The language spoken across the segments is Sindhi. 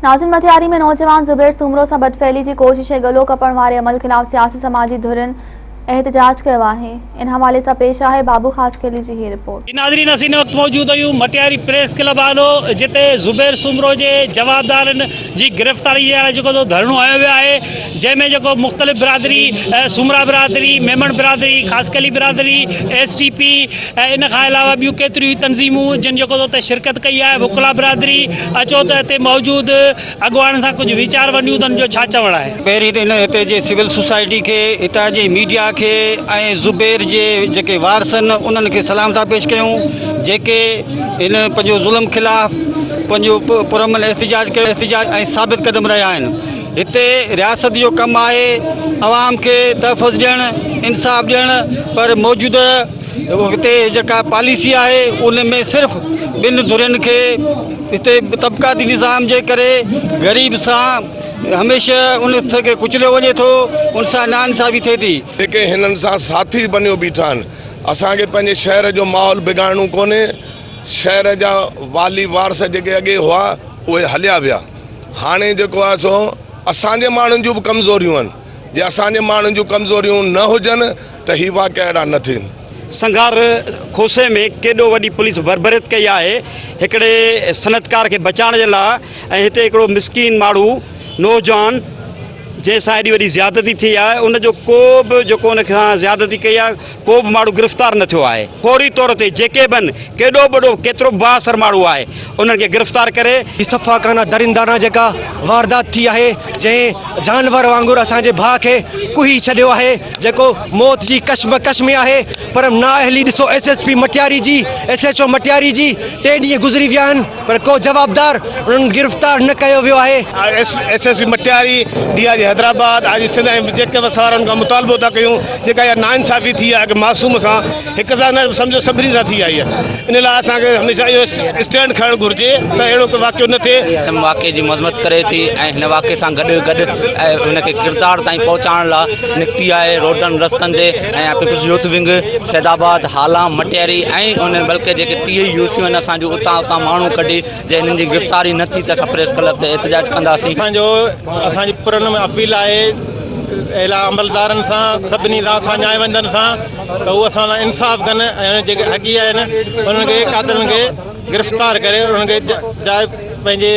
ناظم مٽياري ۾ نوجوان زبير سومرو سان بدفعلي جي ڪوشش ۽ ڳلو ڪپڻ واري عمل خلاف سياسي سماجي ڌرين احتجاج ڪيو آهي. ان حوالي سان پيش آهي بابو خاصخيلي جي هي رپورٽ. ناظرين اسين هن وقت موجود آهيون مٽياري پريس ڪلب آڏو جتي زبير سومرو جي جوابدارن جي گرفتاري جي لاء جيڪو سو ڌرڻو هنيو ويو آهي جنهن ۾ جيڪو مختلف برادري سومرا برادري ميمڻ برادري خاصخيلي برادري ايس ٽي پي ۽ ان کان علاوه ٻيون ڪيتريون ئي تنظيمون جن جيڪو اتي شرڪت ڪئي آهي وڪلا برادري اچو ته اتي موجود اڳواڻن سان ڪجهه ويچار ونڊيون ته ان جو ڇا چوڻ آهي. پهرين ته هن هتي جي سول سوسائٽي کي هتان جي ميڊيا کي ۽ زبير جي جيڪي وارثن انهن کي سلام ٿا پيش ڪيون جيڪي هن پنهنجو ظلم خلاف پنهنجو پرامن احتجاج ڪيو احتجاج ۽ ثابت قدم رهيا آهن هتي رياست جو ڪم آهي عوام کي تحفظ ڏيڻ انصاف ڏيڻ پر موجوده هتي جيڪا پاليسي آهي ان ۾ صرف ٻن ڌرين کي هتي طبقاتي نظام جي ڪري غريب سان هميشه ان کي ڪچليو وڃي ٿو ان سان ناانصافي ٿئي ٿي. جيڪي هنن سان ساٿي بنيو بيٺا آهن اسان کي پنهنجي شهر جو ماحول بگاڙڻو ڪونهي شهر جا والي وارث جيڪي اڳي هئا اهي هليا ويا هاڻي جيڪو آهي سو اسان جي ماڻهن جون به ڪمزوريون آهن، جي اسان جي ماڻهن جون ڪمزوريون نه هجن ته هي واقعا اهڙا نه ٿين. سنگهار کوسي ۾ ڪيڏو وڏي پوليس بربريت ڪئي آهي هڪڙي صنعتڪار کي بچائڻ جي لاء ۽ هتي هڪڙو مسڪين ماڻهو نوجوان جنهن سان ايڏي وڏي زيادتي ٿي آهي ان جو ڪو به جيڪو ان کان زيادتي ڪئي آهي ڪو به ماڻهو گرفتار نه ٿيو آهي فوري طور تي جيڪي به آهن ڪيڏو به وڏو ڪيترو به بااثر ماڻهو آهي انهن کي گرفتار ڪري. هي سفاڪانه درندانه جيڪا واردات ٿي آهي جنهن جانور وانگر اسان جي ڀاء کي ڪهي ڇڏيو آهي جيڪو موت جي ڪشمڪش ۾ آهي پر نااهلي ڏسو ايس ايس پي مٽياري جي ايس ايڇ او مٽياري جي ٽي ڏينهن گذري ويا آهن پر ڪو جوابدار انهن گرفتار نه ڪيو ويو آهي. S S P Matiari, D I G Hyderabad, I G Sindh ۽ جيڪي به سوارن کان مطالبو ٿا ڪيون جيڪا اها ناانصافي ٿي آهي هڪ معصوم سان هڪ سان نه سمجهو سڀني سان ٿي آهي ان لاء اسان کي هميشه اهو اسٽينڊ کڻڻ گهرجي ته اهڙو ڪو واقعو نه ٿئي. هن واقعي جي مذمت ڪري ٿي ۽ هن واقعي سان گڏ گڏ هن کي ڪردار تائين پهچائڻ لاء نڪتي آهي روڊن رستن تي ۽ peoples youth wing Saidabad Hala Matiari ۽ ان بلڪه جيڪي ٽي اي يو سيون آهن اسان جون اتان اتان ماڻهو ڪڍي جي هنن جي گرفتاري نه ٿي ته اسان پريس ڪلب تي احتجاج ڪنداسين. اسان جو اسان جي پرامن اپيل آهي اعليٰ عملدارن سان سڀني سان ساڃاهه وندن سان ته هو اسان سان انصاف ڪن ۽ جيڪي حقي آهن انهن کي قاتلن کي گرفتار ڪري انهن کي جاء پنهنجي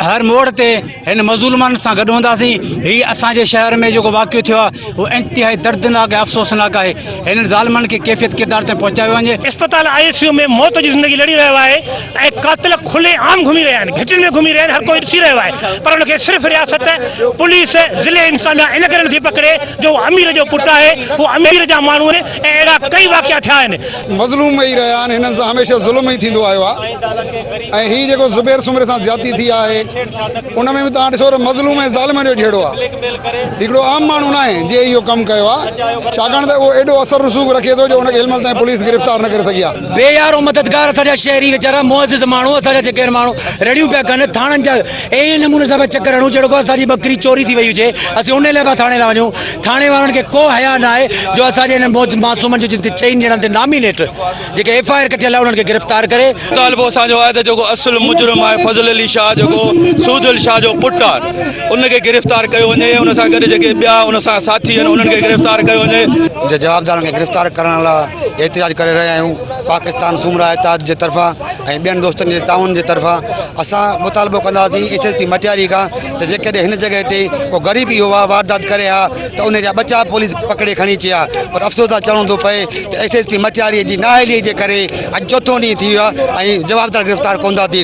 هر موڙ تي هن مظلومن سان گڏ هونداسين هي اسان جي شهر ۾ جيڪو واقعو ٿيو آهي اهو انتهائي دردناڪ ۽ افسوسناڪ آهي هنن ظالمن کي ڪيفيت ڪردار تائين پهچايو وڃي. اسپتال آء سي يو ۾ موت جي زندگي لڙي رهيو آهي ۽ قاتل کلي عام گهمي رهيا آهن گهٽين ۾ گهمي رهيا آهن هر ڪوئي ڏسي رهيو آهي پر ان کي صرف رياست پوليس ضلعي انتظاميا ان ڪري نٿي پڪڙي جو هو امير جو پٽ آهي هو امير جا ماڻهو آهن ۽ اهڙا ڪئي واقعا ٿيا آهن. مظلوم ئي رهيا آهن هنن سان هميشه ظلم ئي ٿيندو آيو آهي ۽ هي جيڪو زبير سومري سان زيادتي ٿي آهي ان ۾ به توهان ڏسو ته مظلوم ۽ ظالمن جو جهيڙو آهي هڪڙو عام ماڻهو ناهي جنهن اهو ڪم ڪيو آهي ڇاڪاڻ ته اهو ايڏو اثر رسوخ رکي ٿو جو ان کي هن مهل تائين پوليس گرفتار نه ڪري سگهي آهي. بي يارو مددگار اسان جا شهري ويچارا معزز ماڻهو اسان جا جيڪي آهن ماڻهو رڙيون پيا ڪن ٿاڻن جا اهڙي نموني سان پيا چڪر هڻون جهڙوڪ اسان جي ٻڪري چوري ٿي وئي هجي اسين انهي لاء پيا ٿاڻي لاء وڃون ٿاڻي وارن کي ڪو حياء نه آهي جو اسان جي انهن معصومن جو جن تي چئن ڄڻن تي نامينيٽ جيڪي ايف I R ڪٽيل آهي انهن کي گرفتار ڪري. مطالبو اسان جو آهي ته جيڪو اصل مجرم آهي فضل علي شاهه جيڪو سودل شاهه جو پٽ آهي ان کي گرفتار ڪيو وڃي ان سان گڏ جيڪي ٻيا ان سان ساٿي آهن انهن کي گرفتار ڪيو وڃي. جي جوابدارن کي گرفتار ڪرڻ لاء احتجاج ڪري رهيا آهيون پاڪستان سومرا اتحاد جي طرفان ۽ ٻين دوستن جي تعاون جي طرفان اسان مطالبو ڪنداسين ايس ايس پي مٽياري کان ته جيڪڏهن هن جڳهه تي ڪو غريب اهو واردات ڪري ها ته ان جا ٻچا پوليس پڪڙي کڻي اچي ها پر افسوس سان چوڻو ٿو پئي ته ايس ايس پي مٽياري جي نااهلي جي ڪري اڄ چوٿون ڏينهن ٿي ويو آهي ۽ جوابدار گرفتار ڪونه ٿا ٿين.